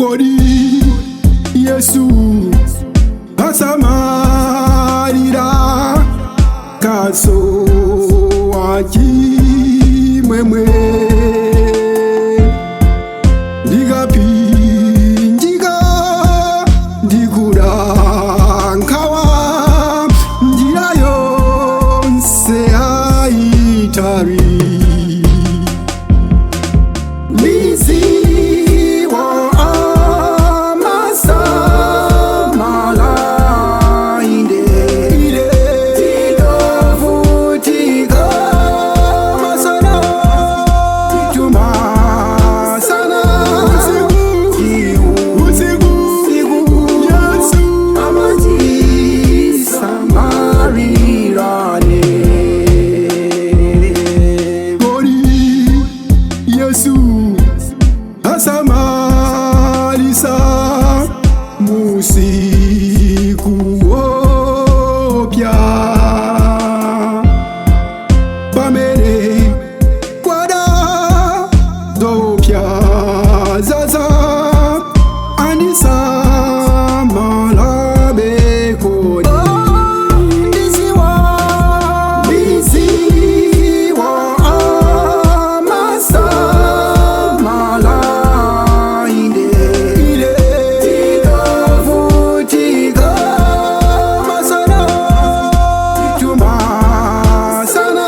Kodi Yesu asamalira kaso wachimwemwe ndikapinjika ndikudankawa njira yonse aitari Ndiziwa amasamala inde tikavutika masana tumasana usiku Yesu Amatisamarirane. Kodi Yesu asamalisa musiku opya pamene kwada zopya zaza andisamala bekodi Ndiziwa, Ndiziwa amasamala inde tikavutika masana tumasana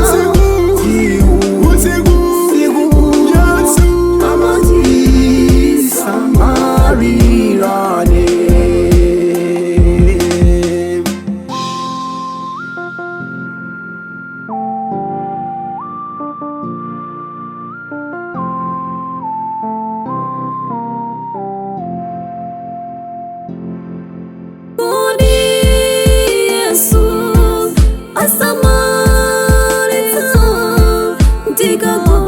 usiku Yesu Amatisamarirane. Kodi Yesu asamalitsa ndikagwa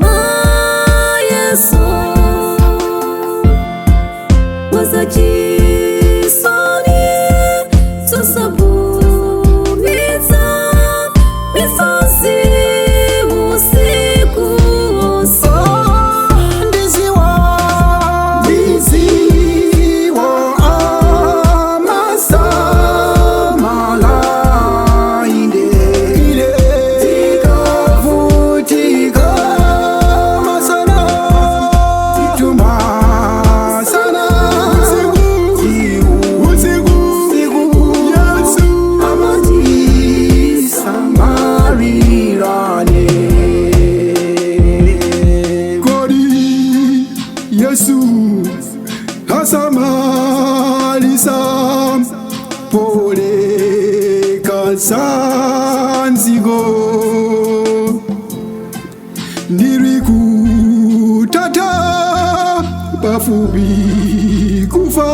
mayeso wazachisoni zosabumitsa misozi usiku wose. Ndiziwa, Ndiziwa amasamala inde tikavutika masana tumasana usiku Yesu Amatisamarirane. Kodi Yesu asamalisa pole kasanzigo ndiri kutata pafupi kufa.